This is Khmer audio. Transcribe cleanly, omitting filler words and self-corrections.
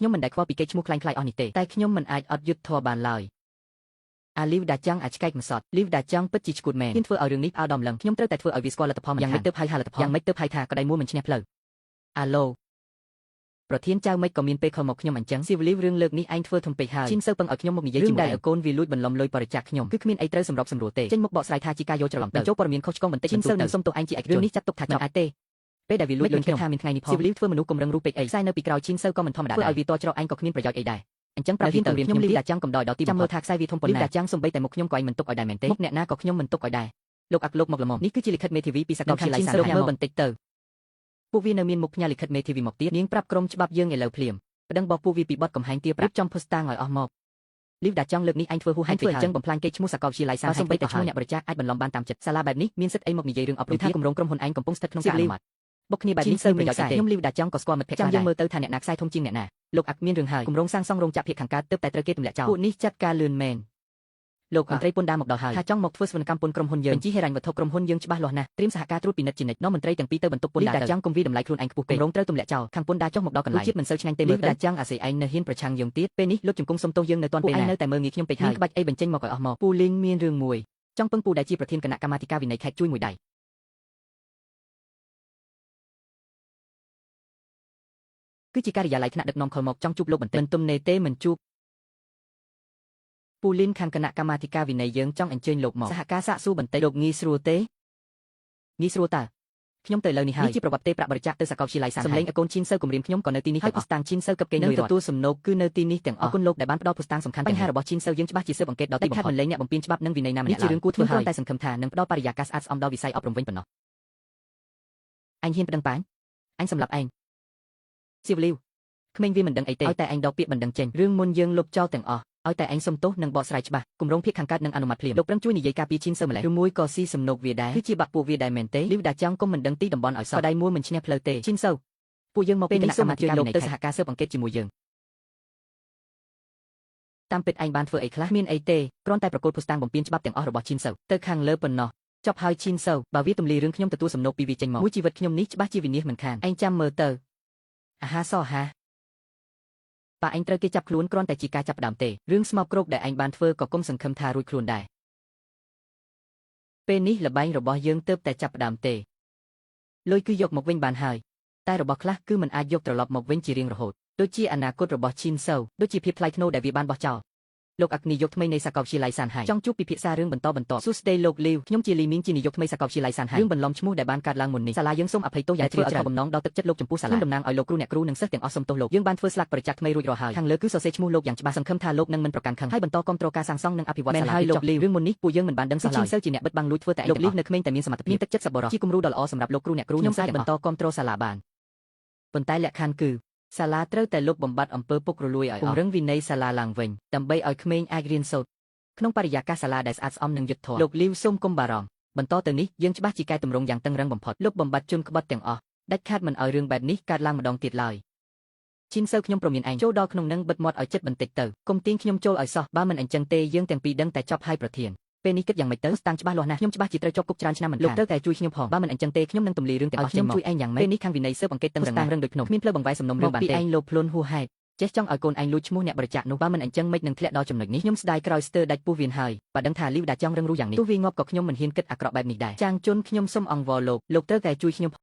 ខ្ញុំមិនដែលខ្វល់ពីកេរ្តិ៍ឈ្មោះក្លែងក្លាយអស់នេះទេតែខ្ញុំមិនអាចអត់យុត្តិធម៌បានឡើយអាលីវដាចាំងអាចឆ្កែកម្សត់លីវដាចាំងពិតជាឈួតមែនហ៊ានធ្វើឲ្យរឿងនេះផ្អើលដល់ម្លឹងខ្ញុំត្រូវតែធ្វើឲ្យវាស្គាល់លទ្ធផលយ៉ាងម៉េចទើបហៅថាលទ្ធផលយ៉ាងម៉េចទើបហៅថាក្តីមួយមិនឈ្នះផ្លូវអាឡូប្រធានចៅមិនក៏មានពេលខលមកខ្ញុំអញ្ចឹងស៊ីវលីវរឿងលើកនេះឯងធ្វើធំពេកហើយឈិនសើពឹងឲ្យខ្ញុំមកនិយាយជាមួយដែលឲ្យកូនវាលួចបន្លំលុយបរិច្ចាគខ្ញុំគឺគ្មានអីត្រូវសម្របសម្រួលទេចេញមុខបកស្រាយថាជាការយកច្រឡំទៅបញ្ចូលព័ត៌មានខុសឆ្គងបន្តិចឈិនសើនឹងសុំទោសឯងជាឯកជនរឿងនេះចាត់ទុកថាចប់អាចទេពេលដែលវាលួចលុយខ្ញុំថាមានថ្ងៃនេះផងស៊ីវលីវធ្វើមនុស្សកំរឹងរូបពេកអីខ្សែនៅពីក្រោយឈិនសើក៏មិនធម្មតាធ្វើឲ្យវាតច្រកឯងក៏គ្មានប្រយោជន៍អីដែរអញ្ចឹងប្រាប់វាទៅខ្ញុំលីដាចាំងកំដរដល់ទីចាំមើលថាខ្សែវាធំប៉ុណ្ណាលីដាចាំងសំបីតែមុខខ្ញុំក៏ឯងមិនទុកឲ្យដែរមែនទេមុខអ្នកណាក៏ខ្ញុំមិនទុកឲ្យដែរលោកអាក់លោកមកល្មមនេះគឺជាលិខិតមេធាវីពីសាកលវិទ្យាល័យសាមើលបន្តិចទៅពួកវានៅមានមុខផ្ញើលិខិតមេធាវីមកទៀតនាងប្រាប់ក្រុមច្បាប់យើងឥឡូវភ្លាមប្តឹងបោះពួកវាពីបទកំហែងទាប្រាក់ចំភស្តាងឲ្យអស់មកលីវដាចង់លើកនេះឯងធ្វើហួសហេតុពេកអញ្ចឹងបំផ្លាញកេរ្តិ៍ឈ្មោះសាកលវិទ្យាល័យសាសំបីតែឈ្មោះអ្នកបរិច្ចាគអាចបន្លំបានតាមចិត្តសាលាបែបនេះមានសិទ្ធិអីមកនិយាយរឿងអប់រំថាគម្រោងក្រុមហ៊ុនឯងកំពុងស្ថិតក្នុងការអនុម័តបុកគ្នាបែបនេះសើមានប្រយោជន៍ទេខ្ញុំលីវដាចង់ក៏ស្គាល់មិត្តភក្តិចាំយើងមើលទៅថាអ្នកណាខ្សែធំជាងអ្នកណាលោកអាក់មានរឿងហើយគម្រោងសាងសង់រោងចក្រភាគខាងកើតទើបតែត្រូវគេទម្លាក់ចោលពួកនេះចាត់ការលឿនមែនលោកមន្ត្រីពន្ធដារមកដល់ហើយថាចង់មកធ្វើសវនកម្មពន្ធក្រុមហ៊ុនយើងបញ្ជីហិរញ្ញវត្ថុក្រុមហ៊ុនយើងច្បាស់លាស់ណាស់ត្រៀមសហការត្រួតពិនិត្យជានិច្ចនាំមន្ត្រីទាំងពីរទៅបន្ទប់ពន្ធដារចាំងកុំវីតម្លៃខ្លួនឯងខ្ពស់ពេកគម្រោងត្រូវទម្លាក់ចោលខាងពន្ធដារចុះមកដល់កន្លែងជាតិមិនសូវឆ្ងាញ់ទេមើលទៅចាំងអាសេឯងនៅហ៊ានប្រឆាំងយើងទៀតពេលនេះលោកជំគង់សុំទោសយើងនៅតាន់ពេលណានៅតែមើលងាយខ្ញុំពេកហើយក្បាច់អីបញ្ចេញមកឲ្យអស់មកពូលីងមានរឿងមួយចង់ពឹងពូដែលជាប្រធានគណៈកម្មាធិការវិន័យខេត្តជួយមួយដៃគឺជាការិយាល័យថ្នាក់ដឹកនាំខលមកចង់ជួបលោកបន្តិចមិនទំនេរទេមិនជួបពូលីនខាងគណៈកម្មាធិការវិន័យយើងចង់អញ្ជើញលោកមកសហការសាកសួរបន្តិចលោកងាយស្រួលទេងាយស្រួលតើខ្ញុំទៅលើនេះហើយនេះជាប្រវត្តិទេប្រាក់បរិច្ចាគទៅសាកលវិទ្យាល័យសានសម្លេងអកូនឈិនសើគម្រាមខ្ញុំក៏នៅទីនេះហើយភស្តុតាងឈិនសើកឹបគេនឹងទទួលសំណូកគឺនៅទីនេះទាំងអស់អរគុណលោកដែលបានផ្ដល់ភស្តុតាងសំខាន់បញ្ហារបស់ឈិនសើយើងច្បាស់ជាស៊ើបអង្កេតដល់ទីបំផុតមិនលែងអ្នកបំពេញច្បាប់និងវិន័យណាម្នាក់ឡើយនេះជារឿងគួរធ្វើហើយតែសង្ឃឹមថានឹងផ្ដល់បរិយាកាសស្អាតស្អំដល់វិស័យអប់រំវិញប៉ុណ្ណោះអញហ៊ានប្តឹងប៉ាញអញសម្លាប់ឯងសៀវលីវក្មេងវាមិនដឹងអីទេឲ្យតែឯងដកពាក្យមិនដឹងចេញរឿងមុនយើងលុបចោលទាំងអស់ឲ្យតែឯងសុំទោសនិងបកស្រាយច្បាស់គម្រោងភាគខាងកើតនឹងអនុម័តភ្លាមលោកប្រឹងជួយនិយាយការពារឈិនសើម្លេះឬមួយក៏ស៊ីសំណូកវាដែរគឺជាបាក់ពួកវាដែរមែនទេលីវដាចាំងគុំមិនដឹងទីតំបន់ឲ្យសោះដៃមួយមិនឈ្នះផ្លូវទេឈិនសើពួកយើងមកពេលនេះសូមអញ្ជើញលោកទៅសហការស៊ើបអង្កេតជាមួយយើងតាមពិតឯងបានធ្វើអីខ្លះមានអីទេគ្រាន់តែប្រគល់ភស្តុតាងបំពេញច្បាប់ទាំងអស់របស់ឈិនសើទៅខាងលើប៉ុណ្ណោះចប់ហើយឈិនសើបើវាទម្លាយរឿងខ្ញុំទទួលសំណូកពីវាចេញមកមួយជីវិតខ្ញុំនេះច្បាស់ជាវិនិច្ឆ័យមិនខានឯងចាំមើលទៅអាហាសអាហាប៉ាឯងត្រូវគេចាប់ខ្លួនគ្រាន់តែជាការចាប់ផ្ដើមទេរឿងស្មោកគ្រោកដែលឯងបានធ្វើក៏គុំសង្ឃឹមថារួចខ្លួនដែរពេលនេះល្បែងរបស់យើងទើបតែចាប់ផ្ដើមទេលុយគឺយកមកវិញបានហើយតែរបស់ខ្លះគឺមិនអាចយកត្រឡប់មកវិញជារៀងរហូតដូចជាអនាគតរបស់ឈិនសៅដូចជាភាពថ្លៃថ្នូរដែលវាបានបោះចោលលោកអគ្គនាយកថ្មីនៃសាកលវិទ្យាល័យសានហៃចង់ជួបពិភាក្សារឿងបន្តបន្តសួស្តីលោកលីវខ្ញុំជាលីមីងជានាយកថ្មីសាកលវិទ្យាល័យសានហៃរឿងបន្លំឈ្មោះដែលបានកើតឡើងមុននេះសាលាយើងសូមអភ័យទោសយ៉ាងជ្រាលជ្រៅបំណងដល់ទឹកចិត្តលោកចំពោះសាលាខ្ញុំតំណាងឲ្យលោកគ្រូអ្នកគ្រូនិងសិស្សទាំងអស់សូមទោសលោកយើងបានធ្វើស្លាកប្រចាំថ្មីរួចរាល់ហើយខាងលើគឺសរសេរឈ្មោះលោកយ៉ាងច្បាស់សង្ឃឹមថាលោកនឹងមិនប្រកាន់ខឹងហើយបន្តគាំទ្រការសាងសង់និងអភិវឌ្ឍសាលាហើយលោកលីវរឿងមុននេះពួកយើងមិនបានដឹងសោះឡើយឈិនសៅជាអ្នកបិទបាំងលួចធ្វើតែលោកលីវនៅក្មេងតែមានសមត្ថភាពមានទឹកចិត្តសប្បុរសជាគំរូដ៏ល្អសម្រាប់លោកគ្រូអ្នកគ្រូខ្ញុំអាចបន្តគាំទ្រសាលាបានប៉ុន្តែលក្ខខណ្ឌគឺសាលាត្រូវតែលុបបំបាត់អំពើពុករលួយឲ្យពង្រឹងវិន័យសាលាឡើងវិញដើម្បីឲ្យក្មេងអាចរៀនសូត្រក្នុងបរិយាកាសសាលាដែលស្អាតស្អំនិងយុត្តិធម៌លោកលីវសូមគុំបារម្ភបន្តទៅនេះយើងច្បាស់ជាកែតម្រង់យ៉ាងតឹងរឹងបំផុតលុបបំបាត់ជនក្បត់ទាំងអស់ដាច់ខាតមិនឲ្យរឿងបែបនេះកើតឡើងម្ដងទៀតឡើយឈិនសើខ្ញុំប្រមានឯងចូលដល់ក្នុងនឹងបិទមាត់ឲ្យចិត្តបន្តិចទៅកុំទាញខ្ញុំចូលឲ្យសោះបើមិនអញ្ចឹងទេយើងទាំងពីរដឹងតែចប់ហើយប្រធានពេលនេះគិតយ៉ាងម៉េចទៅស្តាងច្បាស់លាស់ណាស់ខ្ញុំច្បាស់ជាត្រូវជាប់គុកច្រើនឆ្នាំមិនលោកត្រូវតែជួយខ្ញុំផងបើមិនអញ្ចឹងទេខ្ញុំនឹងទម្លាយរឿងទាំងអស់ខ្ញុំជួយឯងយ៉ាងម៉េចពេលនេះខាងវិន័យស៊ើបអង្កេតតឹងរឹងណាស់រឹងដូចភ្នំគ្មានផ្លូវបង្វែរសំណុំរឿងបានទេពីឯងលោភលន់ហួសហេតុចេះចង់ឲ្យកូនឯងលួចឈ្មោះអ្នកបរិច្ចាគនោះបើមិនអញ្ចឹងមិននឹងធ្លាក់ដល់ចំណុចនេះខ្ញុំស្ដាយក្រោយស្ទើរដាច់ពោះវៀនហើយបើដឹងថាលីវដាចង់រឹងរូសយ៉ាងនេះទោះវាងាប់ក៏ខ្ញុំមិនហ៊ានគិតអាក្រក់បែបនេះដែរចាងជន់ខ្ញុំសុំអង្វរលោកលោកត្រូវតែជួយខ្ញុំ